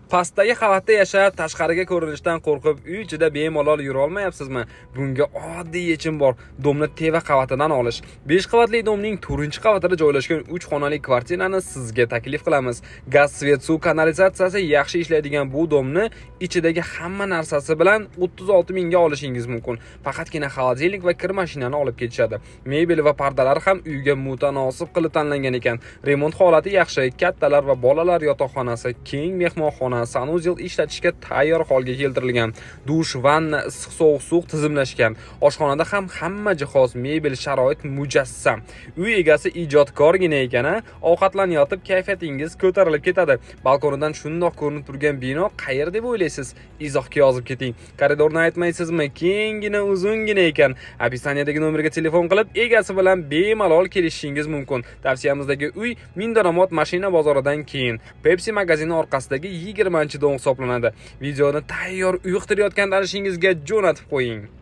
Pastdagi qavatda yashab, tashqariga ko'rinishdan qo'rqib, uy ichida bemalol yura olmayapsizmi? Bunga oddiy yechim bor. Domni teva qavatidan olish. 5 qavatli domning 4-qavatida joylashgan 3 xonali kvartirani sizga taklif qilamiz. Gaz, svet, suv, kanalizatsiyasi yaxshi ishlaydigan bu domni ichidagi hamma narsasi bilan 36 mingga olishingiz mumkin. Faqatgina xolodilnik va kir mashinani olib ketishadi. Mebel va pardalar ham uyga mutanosib qilib tanlangan ekan. Remont holati yaxshi, kattalar va bolalar yotoqxonasi, keng mehmonxona, sanuzel ishlatishga tayyor holga keltirilgan. Dush, vanna, issiq sovuq suv tizimlashgan. Oshxonada ham hamma jihoz, mebel, sharoit mujassam. Uy egasi ijodkorgina ekan-a. Ovqatlanayotib kayfiyatingiz ko'tarilib ketadi. Balkonidan shundoq ko'rinib turgan bino qayerda deb o'ylaysiz? Izohga yozib keting. Koridorni aytmaysizmi? Kenggina, uzungina ekan. Opisaniyadagi nomerga telefon qilib, egasi bilan bemalol kelishishingiz mumkin. Tavsiyamizdagi uy Mingdaromod mashina bozoridan keyin Pepsi magazini orqasidagi 20-dom hisoblanadi. Videoni tayyor uy qidirayotgan tanishingizga jo'natib qo'ying.